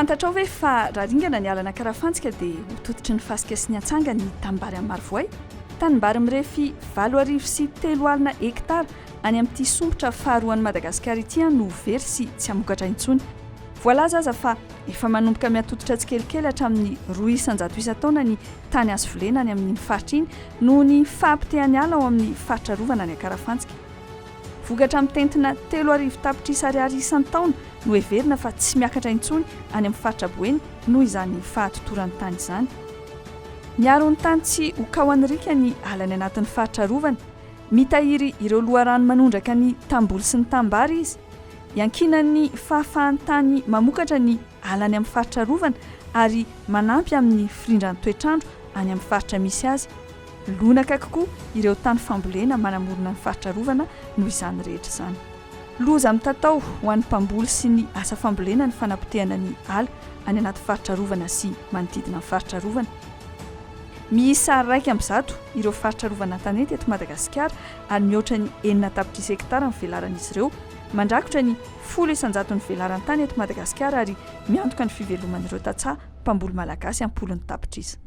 Fantatrao ve fa raha ringana ny alan'Ankarafantsika dia ho tototry ny fasika sy ny antsanga ny tanimbary amin'ny Marovoay? Tanimbary mirefy 30 800 hektara any amin'ity sompitra faharoan'i Madagasikara ity no ho very sy tsy hamokatra intsony. Voalaza aza fa efa manomboka mihatototra tsikelikely hatramin'ny 2% isan-taona ny tany azo volena any amin'iny faritra iny noho ny fahapotehan'ny ala ao amin'ny faritra arovana any Ankarafantsika. Vokatra mitentina 3000 tapitrisa ariary isan-taona no heverina fa tsy miakatra intsony any amin'ny faritra Boeny noho izany fahatotoran'ny tany izany. Miaro ny tany tsy ho kaohan'ny riaka ny ala any anatin'ny faritra arovana. Mitahiry ireo loharano manondraka ny tamboly sy ny tanimbary izy. Iankinan'ny fahafahan'ny tany mamokatra ny ala any amin'ny faritra arovana ary manampy amin'ny firindran'ny toetr'andro any amin'ny faritra misy azy. Lonaka kokoa ireo tany fambolena manamorona ny faritra arovana noho izany rehetra izany. Loza mitatao ho an'ny mpamboly sy ny asa fambolena ny fanapotehana ny ala any anaty faritra arovana sy manodidina ny faritra arovana. Miisa 111 ireo faritra arovana an-tanety eto Madagasikara ary mihoatra ny enina tapitrisa hektara ny velaran'izy ireo, mandrakotra ny 10 isan-jaton'ny velaran-tany eto Madagasikara ary miantoka ny fiveloman'ireo tantsaha mpamboly malagasy am-polony tapitrisa.